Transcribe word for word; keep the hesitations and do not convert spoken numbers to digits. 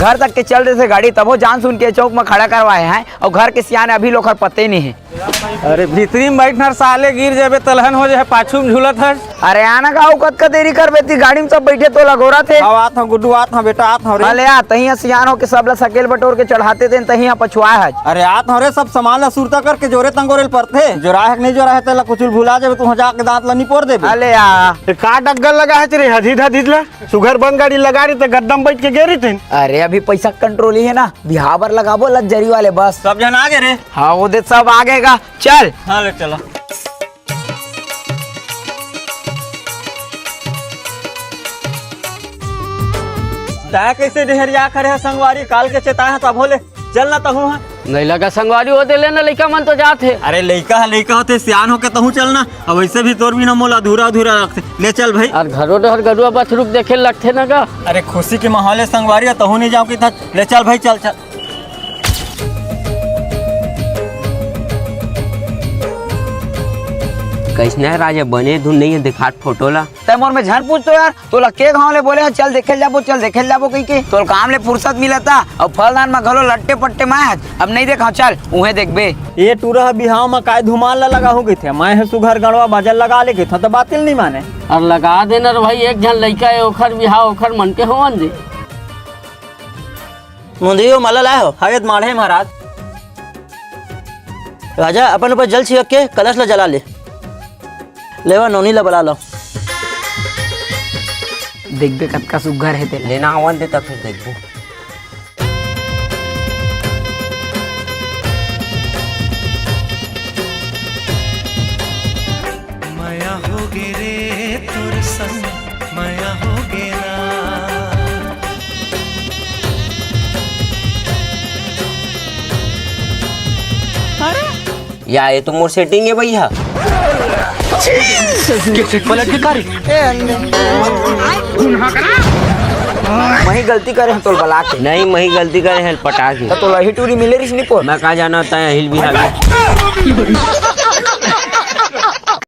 घर तक के चल देथे गाड़ी, तभो जान सुन के चौक म खड़ा करवाए हैं, अउ घर के सियान अभी लोग हर पते नहीं है। अरे भीतरी में बैठना साले, गिर जाबे, तलहन हो जाए, पाछू में झूलत हस। अरे आना का, अउ कतका देरी करबे, ती गाड़ी में सब बैठे तो लगोरा थे। अब आत हूँ गुड्डू, आत हूँ बेटा, आत हूँ रे। अले आ, तही सियान हो के सब ला सकेल बटोर के चढ़ाते थे, तही पछुआ है। अरे आत हूँ रे, सब सामान ला सुरता करके जोरे तंगोरे ल परथे। जोरा है कि नहीं जोरा है, तेला कुछ भुला जाबे, तू जाके दांत ला निपोर देबे। अले आ। ए, का डग्गल लगा है तेरे हदीद हदीद ला? सुघर बंद गाड़ी लगा रही तो गद्दम बैठ के गे रही थे। अरे अभी पैसा कंट्रोल ही है ना, बिहाव बर लगाबो लग्जरी वाले बस। सब झन आ गे रे। हाँ, वो दे सब आ गे गा। चल। हाँ, ले चला। तैं कैसे डेहरिया खड़े है संगवारी, काल के चेताए है तभो ले। चल ना तहूँ हा। नहीं लगा संगवारी, वो दे लेना, लइका मन तो जात हे। अरे लइका ह, लइका होथे, सियान होके तहूँ चल ना। अब वैसे भी तोर बिना मोला अधूरा अधूरा लगथे। ले चल भाई। अरे घरो डहर गरुआ बछरू देखे लगथे ना गा। अरे खुशी के माहौल है संगवारी, तहूँ नहीं जाओ कि था। ले चल भाई, चल चल। कैसना है राजा, बने धुन नहीं है, दिखात फोटो ला। तै मोर में झन पूछ तो यार, तोला के घाव ले बोले ह, चल देखे ल जाबो, चल देखे ल जाबो कहिके। तोर काम ले फुर्सत मिलता, अउ फलदान म घलो लट्टे पट्टे माय हच। अब नहीं देखाव, चल उहे देखबे। ए टूरा ह बिहाव म काय धुमाल ला लगाहूं कहिथे, मैं ह सुघर गड़वा बाजा लगा ले कहिथंव त बातिल नहीं माने। अउ लगा देना रे भाई, एक झन लइका हे, ओखर बिहाव ओखर मन के होवन दे। मुंदरी हो, माला लाए हो? हवेद माढ़े महाराज। राजा, अपन ऊपर जल छिड़क के कलश ला जला ले। लेवा, नोनी ला बला लो। देखबे कतका सुग्घर हे तेला। लेना आवन दे, तब फिर देखबो। मया होगे रे तोर संग, मया होगे ना। अरे या, ये तो मोर सेटिंग है भैया। पलट के कर। मही गलती करे हंव तोला बला के। नहीं, मही गलती करे हंव पटा के। त तोला ही टूरी मिले रिस निपोर। मैं का जाना होता है हिल भी हाल।